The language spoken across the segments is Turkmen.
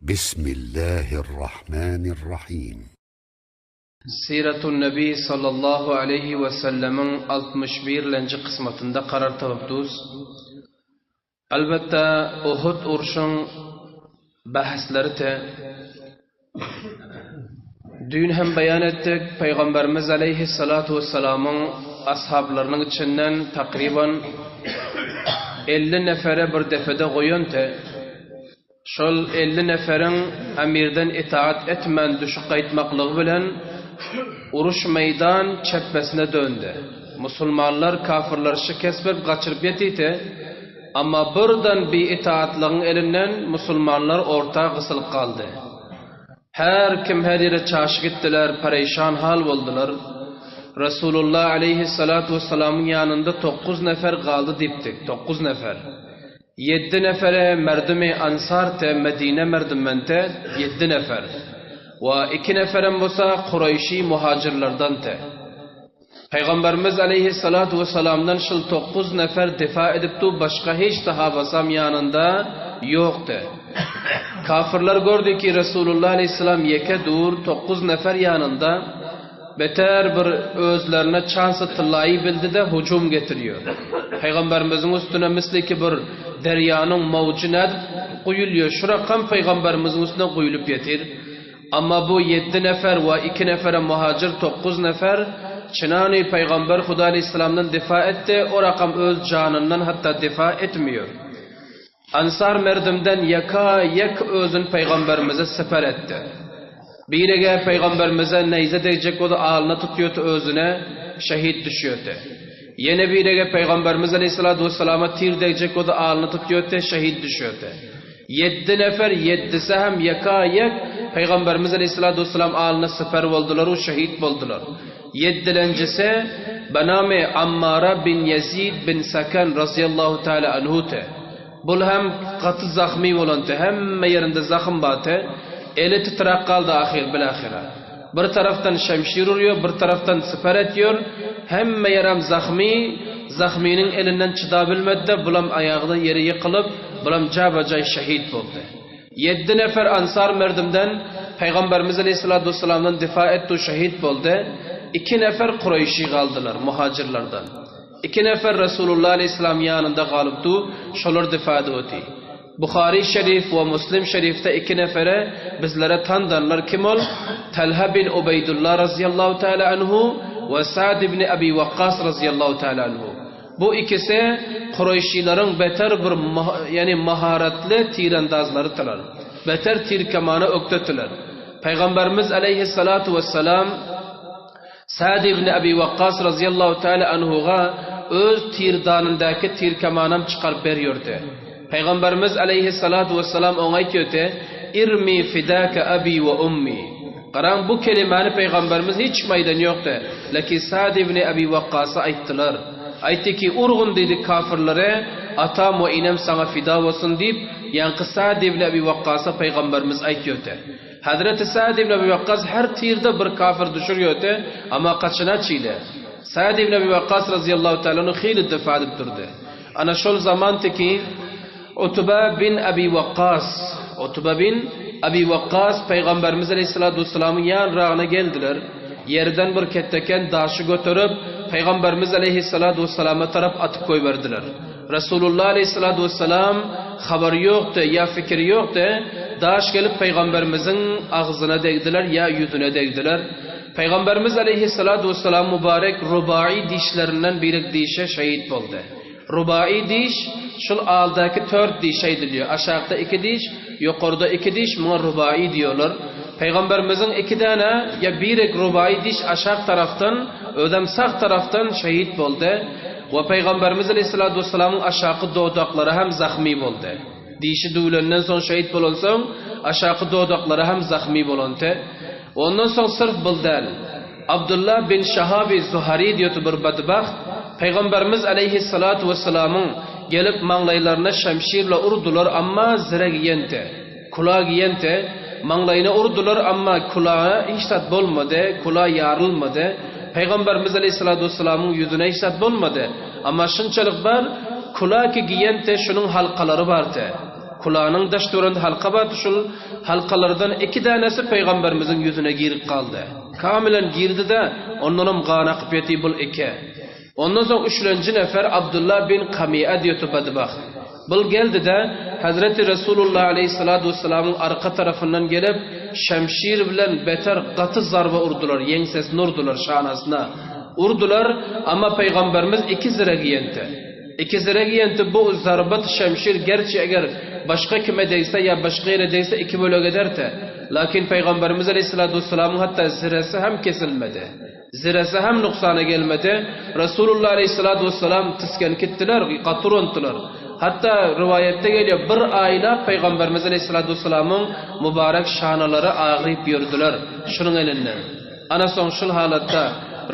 Bismillahirrahmanirrahim. Siratun Nebi sallallahu aleýhi we sellemiň 61-lenji kysmatynda karar tapyp dus. Elbetde Uhud urşuň bahsleri te Düýn hem beýan etdik, Pygamberimiz aleýhissalatu wessalamyň ashablarynyň içinden takryban 50 nefere bir depede goýan te, Şol 50 neferiň emirden itaat etmän düşüp gaýtmaklygy bilen uruş meýdan çepbesine döndi. Musulmanlar kafyrlary şikes berip gaçyryp ýetite, amma birden biitaatlygyň elinden musulmanlar orta gysylyp galdy. Her kim her ýere çaşy gitdiler, pereýşan hal boldular. Resulullah aleýhissalatu wessalamyň ýanynda tokguz nefer galdy diýipdik, tokguz nefer. Ýeddi nefere merdumi Ansar te Medine merdummen te ýeddi nefer. We iki neferem bolsa Kureýşi muhajirlerden te. Pygamberimiz aleýhissalatu wessalamdan şul tokguz nefer difa edipdi başga hiç sahabasam ýanynda ýokdy. Kafirler gördi ki Resulullah aleýhissalam ýeke dur tokguz nefer ýanynda beter bir özlerine çansy tyllaýy bildi-de hujum getirýär. Pygamberimiziň üstüne misli ki bir derýanyň mawjy nädip guýulýar şu rakam pygamberimiziň üstüne guýulyp ýetir. Amma bu ýeddi nefer we iki neferem muhajir tokguz nefer çynany pygamber Huda aleýhissalamdan difa etdi, o rakam öz janyndan hatda difa etmiýor. Ansar merdimden ýeka ýek özün pygamberimize siper etdi. Birege pygamberimize neýze degjek boldy alyna tutýoty özüne şehit düşýoty. Ýene birege pygamberimiz aleýhissalatu wessalama tir degjek boldy alyna tutýoty şehit düşýoty. Ýeddi nefer, ýeddisi hem ýeka-ýek Pygamberimiz aleýhissalatu wessalam alyna siper boldular-u şehit boldular. Ýeddilenjisi benami Ammara bin Ýezid bin Sakan razyýallahu taala anhu-ty. Bul hem gaty zahmy bolanty, hemme ýerinde zahm barty, eli titräp galdy ahyr bil-ahyra. Bir tarafdan şemşir urýar, bir tarafdan siper etýär, hemme ýerem zahmy, zahmynyň elinden çydabilmedi-de, bulam aýagyna ýere ýykylyp, bulam jabajaý şehit boldy. Ýeddi nefer ansar merdimden Pygamberimiz aleýhissalatu wessalamdan difa etdi, şehit boldy. Iki nefer kureýşi galdylar, muhajirlerden. Iki nefer Resulullah aleýhissalam ýanynda galypdy, şolar difa edip oty. Buhary şerif we Muslim şerifde iki nefere bizlere tandanlar kim ol? Talha bin Ubeýdullah razyýallahu taala anhu we Sa'd ibn Abi Wakkas razyýallahu taala anhu. Bu ikisi Kureýşileriň beter bir ýagny maharatly tirendazlarydylar. Beter tir-kemana ökdediler. Pygamberimiz aleýhissalatu wessalam Sa'd ibn Abi Wakkas razyýallahu taala anhuga öz tirdanyndaky tirkemanam çykaryp berýärdi. Pygamberimiz aleýhissalatu wessalam oňa aýtýardy, Irmi fidaka abi we ummi. Garaň bu kelimäni pygamberimiz hiç kime aýdan ýokdy. Lekin Sa'd ibn Abi Wakkasa aýtdylar. Aýtdy ki, Urgun diýdi kafirlere, atam we enem saňa fida bolsun diýip, ýaňky Sa'd ibn Abi Wakkasa pygamberimiz aýtýardy. Hazreti Sa'd ibn Abi Wakkas her tirde bir kafir düşürýärdi, amma gaçyna çile. Sa'd ibn Abi Wakkas razyýallahu taala anhu hili difa edip durdy. Ana şol zaman teki Utba bin Abi Wakkas, Utba bin Abi Wakkas Pygamberimiz aleýhissalatu wessalamyň ýanyragyna geldiler. Ýerden bir ketdeken daşy göterip, Pygamberimiz aleýhissalatu wessalama tarap atyp goýberdiler. Resulullah aleýhissalatu wessalam habary ýokdy, ýa fikiri ýokdy, daş gelip Pygamberimiziň agzyna degdiler ýa ýüzüne degdiler. Pygamberimiz aleýhissalatu wessalam mübarek rubai dişlerinden biri dişe şehit boldy. Rubai diş şul aldaky tört diş aýdylýar. Aşakda iki diş, ýokarda iki diş muňa rubai diýýärler. Pygamberimiziň iki däne ýa birek rubai diş aşak tarafdan, özem sag tarafdan şehit boldy. We Pygamberimiz aleýhissalatu wessalamyň aşaky dodaklary hem zahmy boldy. Dişi düwlenden soň şehit bolansoň, aşaky dodaklary hem zahmy bolanty. Ondan soň syrf bul däl. Abdullah bin Şahabi Zuhary diýeti bir bedbagt, Pygamberimiz aleýhissalatu wessalamyň gelip maňlaýlaryna şemşirle urdular, amma zire giýenti, kula giýenti, maňlaýyna urdular, amma kulaga hiç zat bolmady, kula ýarylmady. Pygamberimiz aleýhissalatu wessalamyň ýüzüne hiç zat bolmady. Amma şunçalyk bar, kula ki giýenti şunuň halkalary bardy. Kulanyň daş-töwereginde halka bardy, şul halkalardan iki dänesi pygamberimiziň ýüzüne girip galdy. Kamilen girdi-de, ondanam gan akyp ýaty bul eke. Ondan soň üçlenji nefer Abdulla bin Kamia diýeti bedbagt. Bul geldi-de, Hezreti Resulullah aleýhissalatu wessalamyň arka tarapyndan gelip, şemşir bilen beter gaty zarba urdular, ýeňsesine urdular, şanasyna. Urdular, amma pygamberimiz iki zire giýenti. Iki zire giýenti bu zarbat şemşir gerçi eger başga kime degse ýa başga ýere degse iki bölek ederdi. Lakin pygamberimiz aleýhissalatu wessalamyň hatda ziresi hem kesilmedi. Ziresi hem nuksana gelmedi. Resulullah aleýhissalatu wessalam tiskenip gitdiler, gaty urandylar. Hatda rowaýatda gelýär, bir aýlap Pygamberimiz aleýhissalatu wessalamyň mübarek şanalary agyryp ýördüler, şunuň elinden. Ana soň şul halatda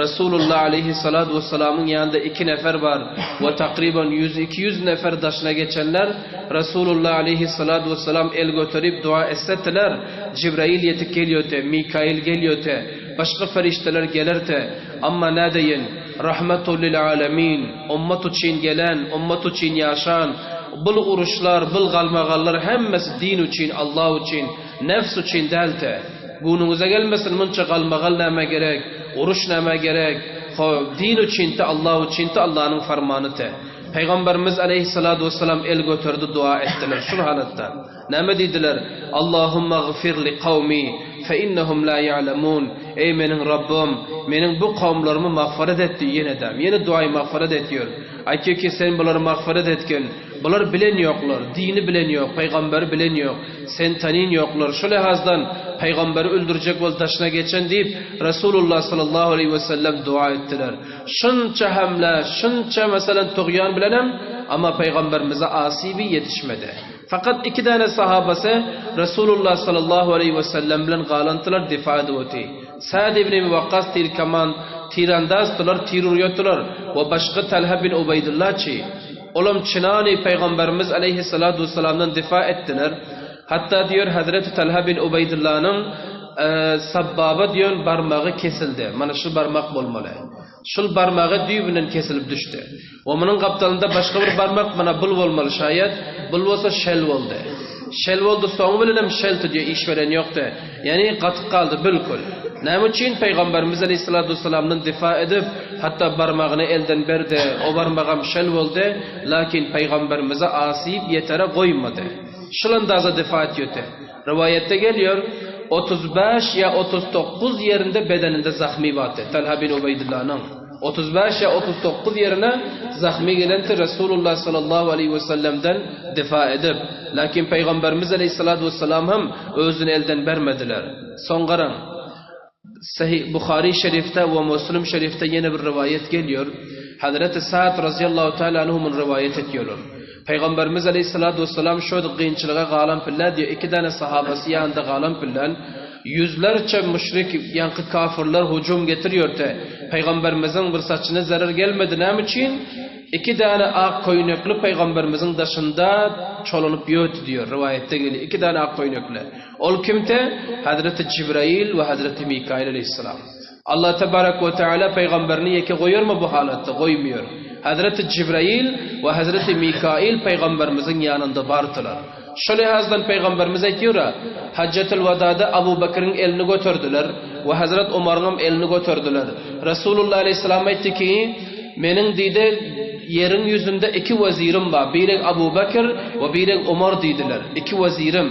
Resulullah aleýhissalatu wessalamyň ýanynda iki nefer bar we takryban ýüz-iki ýüz nefer daşyna geçenler Resulullah aleýhissalatu wessalam el göterip dua etsetiler, Jibrail ýetip gelýöte, Mikail gelýöte, Başga perişdeler geler-de, amma nädeýin, Rahmetu lil alemin, ummat üçin gelen, ummat üçin ýaşan, bul uruşlar, bul galmagallar hemmesi din üçin, Allah üçin, nefs üçin däl-de. Göwnüňize gelmesin munça galmagal nämä gerek, uruş nämä gerek, ho, din üçin-te, Allah üçin-te, Allanyň farmany-te. Pygamberimiz aleýhissalatu wessalam el göterdi, dua etdiler şul halatda. Näme diýdiler? Allahumma gfir li kawmi, fe innehum la ýa'lemun. Eý meniň Rabbym, meniň bu kowumlarymy magfyrat et diý ýene-de. Ýene duaýy magfyrat etýär. Aýtýar ki, sen bulary magfyrat etgin. Bular bilen ýoklar, dini bilen ýok, pygamberi bilen ýok, sen tanyn ýoklar. Şu lehazdan pygamberi öldürjek bolup daşyna geçen diýip, Resulullah sallallahu aleýhi we sellem dua etdiler. Şunça hemle, şunça meselem tugýan bilenem, amma pygamberimize asibi ýetişmedi. Fakat iki däne sahabasy Resulullah sallallahu aleýhi we sellem bilen galandylar difa edip oty. Sa'd ibn Ebi Wakkas tir kaman, tirandazdylar, tir urýardylar we başga Talha bin Ubeýdullah çi. Olam çynany Pygamberimiz aleýhissalatu wessalamdan difa etdiler. Hatda diýer Hazreti Talha bin Ubeýdullanyň sabbaba diýen barmagy kesildi. Mana şu barmak bolmaly. Şul barmagy düýbünden kesilip düşdi. We munuň gapdalynda başga bir barmak mana bul bolmaly şaýat, bul bolsa şel boldy. Şel boldy soňy bilenem şel tudýa iş beren ýokdy. Ýagny gatyp galdy bilkul. Näme üçin Pygamberimiz aleýhissalatu wessalamdan difa edip, hatda barmagyny elden berdi, o barmagam şel boldy, lakin Pygamberimize asyp ýetere goýmady. Şul andaza difa etýöti. Rowaýatda gelýär, 35 ýa 39 ýerinde bedeninde zahmy bardy, Talha bin Ubeýdullanyň. 35 ýa 39 ýerine zahmy gelenti Resulullah sallallahu aleýhi we sellemden difa edip. Lakin Pygamberimiz aleýhissalatu wessalam hem özüni elden bermediler. Soň garaň, Sahih Buhary şerifde we Muslim şerifde ýene bir rowaýat gelýär. Hazreti Sa'd razyýallahu taala anhu muny rowaýat etýärler. Pygamberimiz aleýhissalatu wessalam şo gynçylyga galan pille diýýär, iki däne sahabasy ýanynda galan pillen ýüzlerçe müşrik, ýaňky kafyrlar hujum getirýärdi. Pygamberimiziň bir saçyna zerer gelmedi, näme üçin? Iki däne ak köýnekli pygamberimiziň daşynda çolanyp ýördi diýýär, rowaýatda gelýär, iki däne ak köýnekli. Ol kimdi? Hazreti Jibrail we Hazreti Mikail aleýhissalam. Allah tebarek we teala pygamberini ýeke goýarmy bu halatda? Goýmaýar. Hazreti Jibrail we Hazreti Mikail pygamberimiziň ýanynda bardylar. Şo lihazdan pygamberimiz aýtýar-a, Hajjatul Wedada Abu Bekriň elini göterdiler we Hazret Omaryňam elini göterdiler. Resulullah aleýhissalam aýtdy ki, Meniň diýdi, ýeriň ýüzünde iki wezirim bar, biri Abu Bekr we biri Omar diýdiler. Iki wezirim.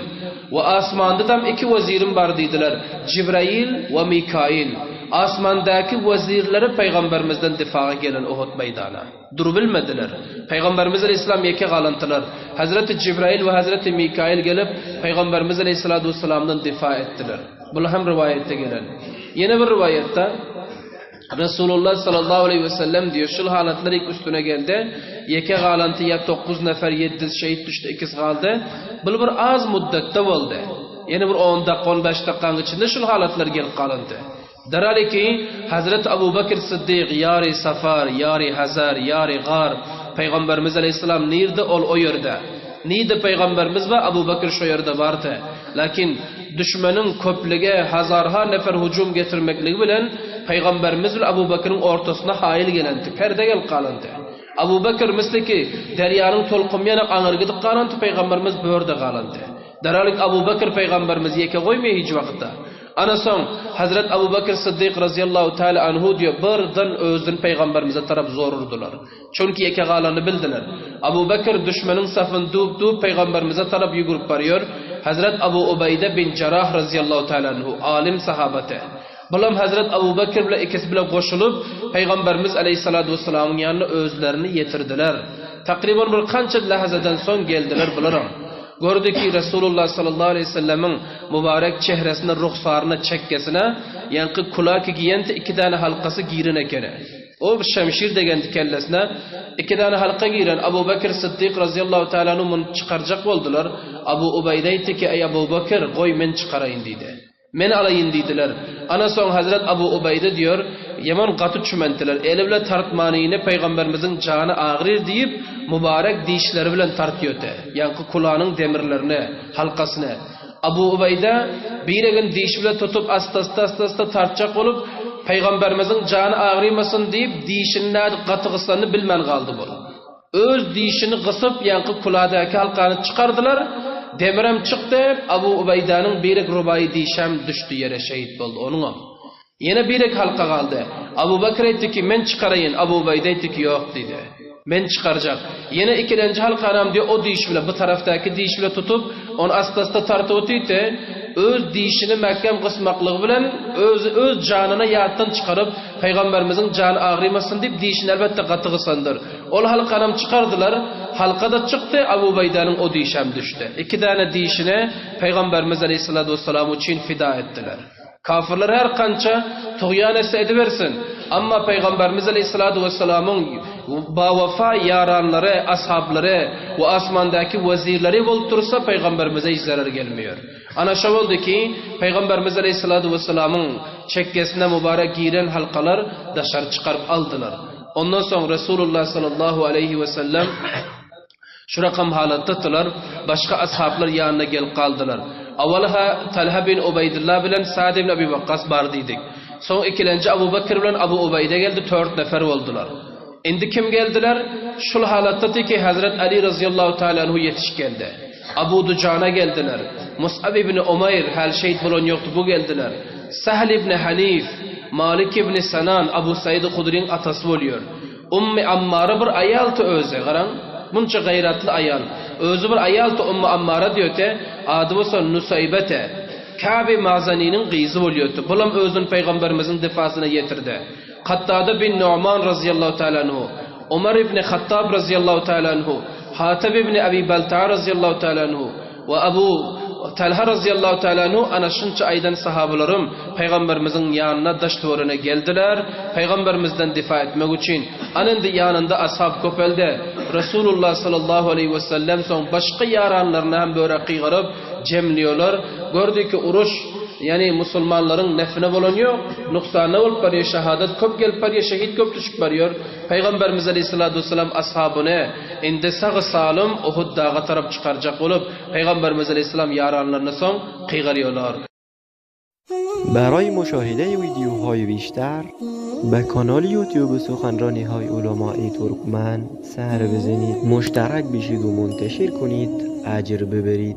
We asmandadam iki wezirim bar diýdiler, Jibrail we Mikail. Asmandaky wezirleri pygamberimizden difaga gelen Uhud meýdana. Durubilmediler. Pygamberimiz aleýhissalam ýeke galyntylar. Hezreti Jibrail we hezreti Mikail gelip, pygamberimiz aleýhissalatu wessalamdan difa etdiler. Bul hem rowaýatda gelen. Ýene bir rowaýatda Resulullah sallallahu aleýhi we sellem diýýär, şul halatlar ilk üstüne geldi. Ýeke galanty ýa 9 nefer ýeddiz şehit düşdi, ikisi galdy. Bul bir az muddetde boldy. Ýene bir 10 dakika, 15 dakikanyň içinde şul halatlar gelip galyndy. Deraliki Hazreti Abu Bekir Siddik ýary safar, ýary hazar, ýary gar Pygamberimiz aleýhissalam nirde ol o ýerde. Nirde Pygamberimiz bar Abu Bekir şo ýerde bardy. Lakin düşmeniň köplügi, hazarha nefer hujum getirmekligi bilen Pygamberimiz bilen Abu Bekiriň ortasyna haýyl gelenti, perde gelip galyndy. Abu Bekr misliki derýanyň tolkumy ýanak aňyr gidip galandy, Pygamberimiz bu ýerde galandy. Derhalik Abu Bekr Pygamberimizi ýeke goýmaýar hiç wagtda. Ana soň Hazret Abu Bekr Syddyk razyýallahu taala anhu diýýär, birden özüni Pygamberimize tarap zor urdular. Çünki ýeke galanyny bildiler. Abu Bekr düşmeniň safyny duwup-duwup Pygamberimize tarap ýügürip barýar. Hazret Abu Ubeýde bin Jarah razyýallahu taala anhu alym sahabate. Bulam Hazret Abu Bekr bilen ikisi bile goşulyp, Pygamberimiz aleýhissalatu wessalamyň ýanyna özlerini ýetirdiler. Takryban bir kança lähzadan soň geldiler bularam. Gördi ki, Resulullah sallallahu aleýhi wesellemiň mübarek çehresine, ruhsaryna, çekgesine ýaňky kulaki giýenti iki däne halkasy giren ekeni. O şemşir degendi kellesine, iki däne halka giren. Abu Bekr Syddyk razyýallahu taala anhu muny çykarjak boldular. Abu Ubeýde aýtdy ki, Eý Abu Bekr, goý men çykaraýyn diýdi. Men alaýyn diýdiler. Ana soň Hazret Abu Ubeýde diýer, Ýaman gaty çümentdiler. Eli bile tartmanyny Pygamberimiziň jany agyryr diýip, mübarek dişleri bilen tartýöte. Ýaňky kulanyň demirlerini, halkasyny. Abu Ubeýde biregini dişi bile tutup asta-asta-asta-asta tartjak bolup, Pygamberimiziň jany agyrymasyn diýip, dişini nädip gaty gysanyny bilmän galdy bul. Öz dişini gysyp, ýaňky kuladäki halkany çykardylar. Demirem çykdy, Abu Ubeýdäniň birek rubaýy dişem düşdi ýere, şehit boldy onuňam. Ýene birek halka galdy. Abu Bekr aýtdy ki, men çykaraýyn, Abu Ubeýde aýtdy ki, ýok diýdi. Men çykarjak. Ýene ikilenji halkanam diýdi, o diş bile, bu tarapdaky diş bile tutup, ony asta-asta tartyp otyrdy. Öz dişini mäkäm gysmaklygy bilen, özi öz janyny ýatdan çykaryp, Pygamberimiziň jany agrymasyn diýip, dişini elbetde gaty gysandyr. Ol halkanam çykardylar. Halka-da çykdy, Abu Ubeýdäniň o dişem düşdi. Iki däne dişini Pygamberimiz aleýhissalatu wessalam üçin fida etdiler. Kafyrlar her kança tugýan etse edibersin, amma Pygamberimiz aleýhissalatu wessalamyň bawefa ýaranlary, ashablary we asmandaky wezirleri bolup dursa Pygamberimize hiç zerer gelmeýär. Ana şo boldy ki, Pygamberimiz aleýhissalatu wessalamyň çekgesine mübarek giren halkalar daşary çykaryp aldylar. Ondan soň Resulullah sallallahu aleýhi wesellem şu rakam halatdadylar, başga ashablar ýanyna gelip galdylar. Awal-ha Talha bin Ubeýdullah bilen Sa'd ibn Abi Wakkas bar diýdik. Soň ikilenji Abu Bekr bilen Abu Ubeýde geldi, tört nefer boldular. Indi kim geldiler? Şul halatdady ki, Hazret Ali razyýallahu taala anhu ýetişip geldi. Abu Dujana geldiler. Mus'ab ibn Umaýr, häli şehit bolan ýokdy, bu geldiler. Sahl ibn Hanif, Malik ibn Sanan, Abu Said Hudryň atasy bolýar. Ummy Ammara bir aýaldy özi, garaň, munça gaýratly aýal. Özi bir aýaldy Ummy Ammara diýöte, ady bolsa Nusaýbete. Käbi Mazanynyň gyzy bolýardy. Bulam özüni pygamberimiziň difasyna ýetirdi. Kattada bin Nu'man razyýallahu taala anhu, Omar ibn Hattab razyýallahu taala anhu, Hatab ibn Abi Baltaa razyýallahu taala anhu we Abu Talha razyýallahu taala anhu ana şunça aýdan sahabalarym Pygamberimiziň ýanyna daş-töweregine geldiler, Pygamberimizden difa etmek üçin. Ana indi ýanynda ashab köpeldi. Resulullah sallallahu aleýhi wesellem soň başga ýaranlaryny hem börek gygyryp, jemliýorlar. Gördi ki, uruş, ýagny musulmanlaryň nefine bolan ýok, nuksanyna bolup barýar, şahadat köp gelip barýar, şehit köp düşüp barýar. Pygamberimiz aleýhissalatu wessalam ashabyny indi sag-salym Uhud daga tarap çykarjak bolup, Pygamberimiz aleýhissalam ýaranlaryny soň gygyrýarlar. برای مشاهده ویدیوهای بیشتر به کانال یوتیوب سخنرانی های علمای ترکمن سر بزنید مشترک بشید و منتشر کنید اجر ببرید.